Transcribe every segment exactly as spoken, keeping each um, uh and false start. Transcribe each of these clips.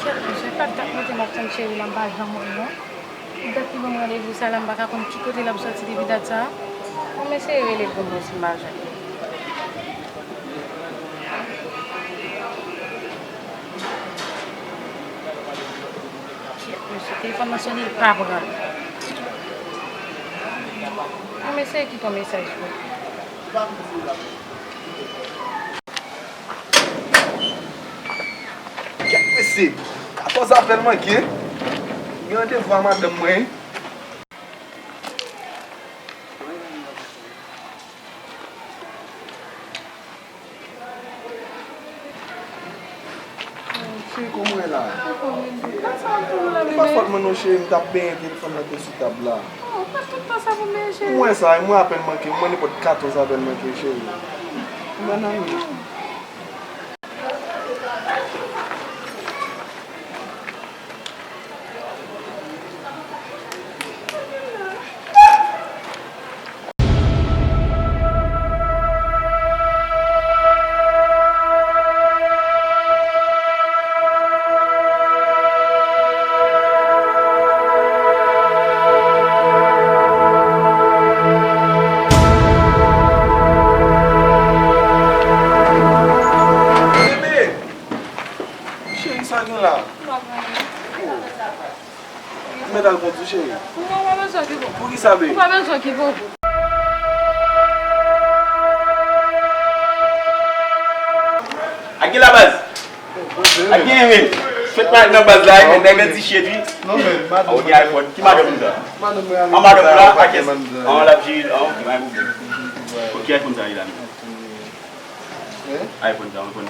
Kèt mesye, pa t ap monte m ap tann cheri la, m pa janm wè l non. Dat li ban m randevou sa la, m pa ka konn ki kote l ap sòti depi dat sa. Bon, m eseye rele l pou m wè si m pa jwenn li. Kèt mesye, telefòn nan sone, li pa pran. Bon, m eseye kite yon mesaj pou li. Kèt mesye, katòz apèl manke. M gen randevou a madanm mwen. Cheri, kòman w ye la? Anfòm wi, bebe. Sa w ap fè la, bebe? E pa fòt mwen non, cheri, m t ap benyen, telefòn nan te sou tab la. Oh, pa tout tan sa pou m benyen, cheri. M wè sa, e mwen apèl manke, m wè nenpòt katòz apèl manke, cheri. M nan men. Bebe! Cheri, sa gen la? M pa konn. Ou mèt al kondui, cheri. Non, ou pa bezwen okipe w. Poukisa, bebe? Ou pa bezwen okipe w. Ak gen la baz. Ak gen wi. Fèt pa nan baz la, wi, nèg nan ti cheri. Non, men, madanm. Ou gen iPhone. Ki madanm ou sa? Madanm mwen. An madanm ou la, pa kès. An l ap jere, an, ok, pa gen pwoblèm. Ok, iPhone sa, li la. iPhone sa, iPhone.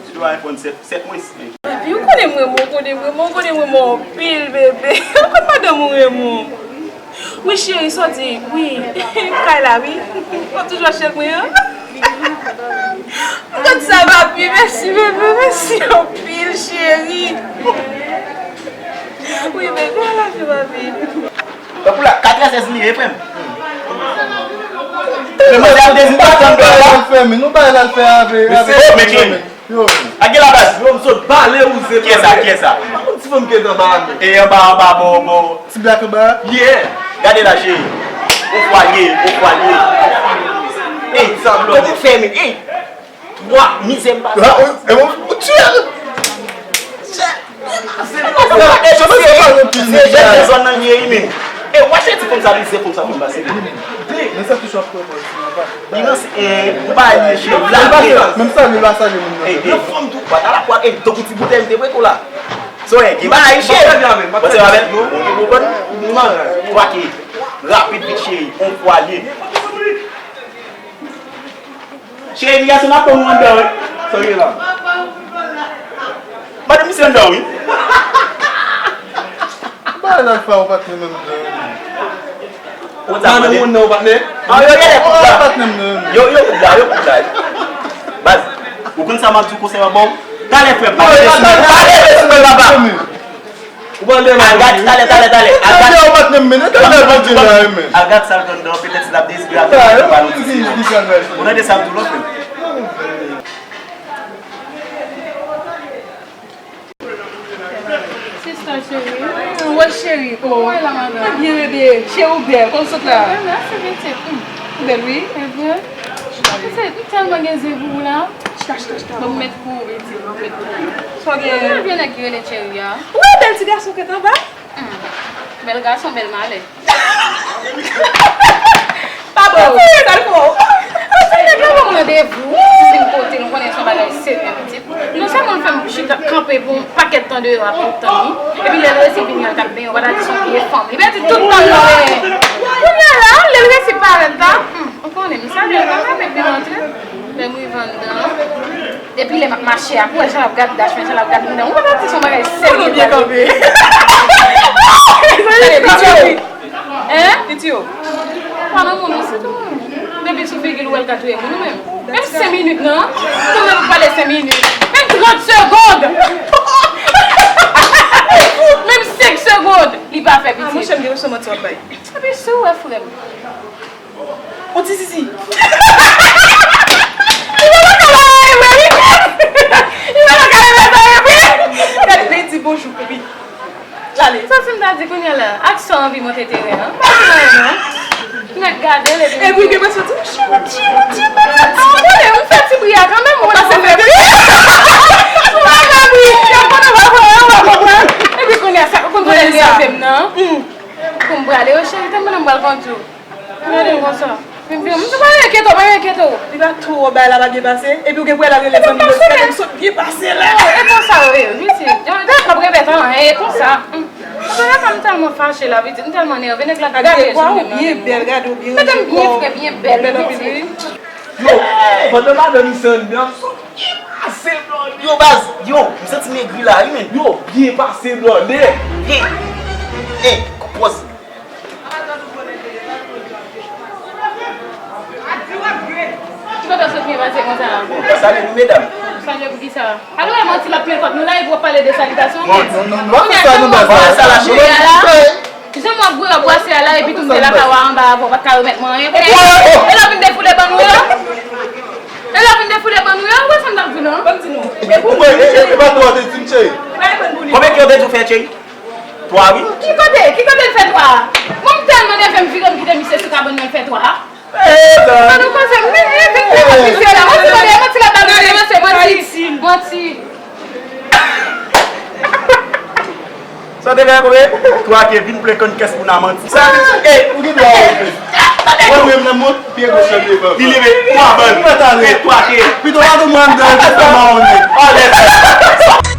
Sitou iPhone sèt, sèt mwens. Epi ou konnen m renmen w, ou konnen m renmen w, ou konnen m renmen w anpil, bebe. Ou konn madanm ou renmen w. Wi, cheri, sa w di, wi. Kay la, wi. W ap toujou ap chèk mwen, an? M konn sa, papi. Mèsi, bebe. Mèsi anpil, cheri. Wi, bebe, I love you, papi. Tankou la, katrè sèz li ye, frè m. Men mwen te al dezi pa tann dò la. Nou bay l al fè avè, avè. Yo, men cheri. Yo, men. Ak gen la baz. Yo, m sot bale ou se. Kiyès sa, kiyès sa? Pa konn ti fanm ki anba a, men. E anba, anba, bò, bò. Ti blak anba a? Yeah. Gade la, cheri. On fwa l ye, on fwa l ye. Ey, sa blòdè. Fèmen, ey. Twa, mizè m pase. E bon, ou tchwèl. Se jèn de zòn nan li ye, wi, men. E w ap chèche ti fanm sa, mizè fanm sa konn pase. Men sa touche ap pran pòz, se nòmal. Li nan se, e, ou pa al cheri. Menm sa, li pa salye moun nan. E, e, yon fanm tou, pa ta la kwa, e, tankou ti boutèy m te prete w la. So, e, ki bagay, cheri. Mwen te avèl. Ou konprann? Twa ke rapid vit, cheri. On fwa l ye. Cheri, piga se n ap pran nou anndan, wi. Sa w ye la? Madanm misye anndan, wi. Ba l al fè w patnè menm jan. Ou ta madanm ou anndan, ou patnè? Ah, yo genlè koup la. Patnè m nan. Yo, yo koup la, yo koup la. Baz, ou konn sa m ap di w konsèy an ba w? Talè frè m, pa leve sou mwen, pa leve sou mwen, papa. Ou pral dèyè m. Al gad, talè, talè, talè. Al gad. Talè, ou pa t menm mennen, talè, bandi la, men. Al gad sa l t anndan, petèt si l ap dezire, ap pale yon ti sirop. Ou tande sa m di w la, frè m? Sista cheri. Wè cheri. Oh, wè la, madanm. Byen, bebe. Cheri, ou bèl. Kòman w sot la? Mèsi, pitit. Ou bèl, wi. E vre? Pitit, m tèlman gen zen pou ou la. Chita, chita, chita. Bon, m mèt kouri, pitit, m mèt kouri. Sa w gen? Mwen vye nèg ki rele Cheri a. Ou wè bèl ti gason k anba? Hmm. Bèl gason, bèl malè. Pa bon. Sa l fè w. Nèg la ban m randevou. Si se m kote l, m konnen se yon bagay serye, pitit. Non sèlman l fè m chita kanpe pou yon pakèt tan deyò ap tann li, epi lè l resi vini an, l t ap benyen, w pa ta di se yon vye fanm. Li pèdi tout tan l nan menm. Kounye a la, lè l resi parèt la, hmm, ou konnen, m salye l kanmenm, epi m antre. Lè m rive anndan, depi lè m ap mache a, pou wè jan l ap gad Dash mwen, jan l ap gad mwen, ou pa ta di se yon bagay serye. Byen kanpe. Hein? Piti yo. Pa nan moun, non, se tou moun. Depi sou figi l, ou wè l ka touye moun, ou menm. Menm senk minit, non? Ou menm pale senk minit. Menm trant segond! Menm senk segond, li pa fè piti. Ah, monchè, m gen yon manti w ap bay. Epi si w wè frè m. On ti zizi. Li pa ka bay vre, wi. Li pa ka bay vre, wi. Gade, li Sa di kounye a la, aksyon anvi monte teren an. M pa di anyen non. Nèg gade l epi. Epi gen mwen soti, monchè, monchè, monchè, monchè. Ah, ou konnen, ou fè ti bri a kanmenm, ou pase fè bri. Ou pa fè bri, y ap konn ou pa fè, ou pa konprann. Epi kounye a, sa, ou konn kote l gen avè m nan? Pou m prale, yo cheri, tann mwen, m pral kondui w. Gade m konsa. M di, m di, pa enkyete w, pa enkyete w. Li pa twò bay la pa byen pase, epi w gen pou al rele zanmi yo, gade m sot byen pase la. E konsa yo ye, wi, se, yo, yo p ap regrèt anyen, e konsa. Anfen, la fè m tèlman fache la, pitit, m tèlman nève, nèg la gade je m nan men mwen. Gade w byen bèl, gade w byen ranje kò w. Mete m byen fre, byen bèl, pitit. Yo, pandan madanm isit anndan, m sot byen pase blòdè. Yo, baz, yo, m santi m egri la, wi, men. Yo, byen pase blòdè. Byen. Ey, pòz. Ki kote w sot byen pase konsa a? Mwen salye nou, medam. Salye pou kisa? Alò, e manti l ap plen kont nou la, epi w ap pale de salitasyon. Non, non, non, nou pa fè sa, nou pa fè sa. Kounye a, sa la, cheri a la. Jan m wè gwo bwase a la, epi tou m te lakay ou a anba avè w, ou pa t ka remèt mwen anyen. Kounye a, e lè w vin defoule bann ou yo. E lè w vin defoule bann ou yo, ou wè sa m t ap di w lan? Ban m di nou. E pou mwen, e, e, e pa twa te di m, cheri. Konbyen ke yo te di w fè, cheri? Twa, wi. Ki kote? Ki kote l fè twa a? Mwen, m tèlman nève, m vire, m kite misye sou kabann nan, l fè twa a. Sa nou konsa, men, men, vin fè kont misye la. Manti, manti, manti, manti, manti. Sa w te fè konbyen? Twa ke vin plen kont kès moun a manti. Sa vin sou, ey, ou gen dwa wè. Mwen menm nan mont, pye goch nan devan. Li leve, twa bann. Ou mèt ale. Twa ke. Pito pa tou mwen anndan, epi sa mawon ye. Alèz.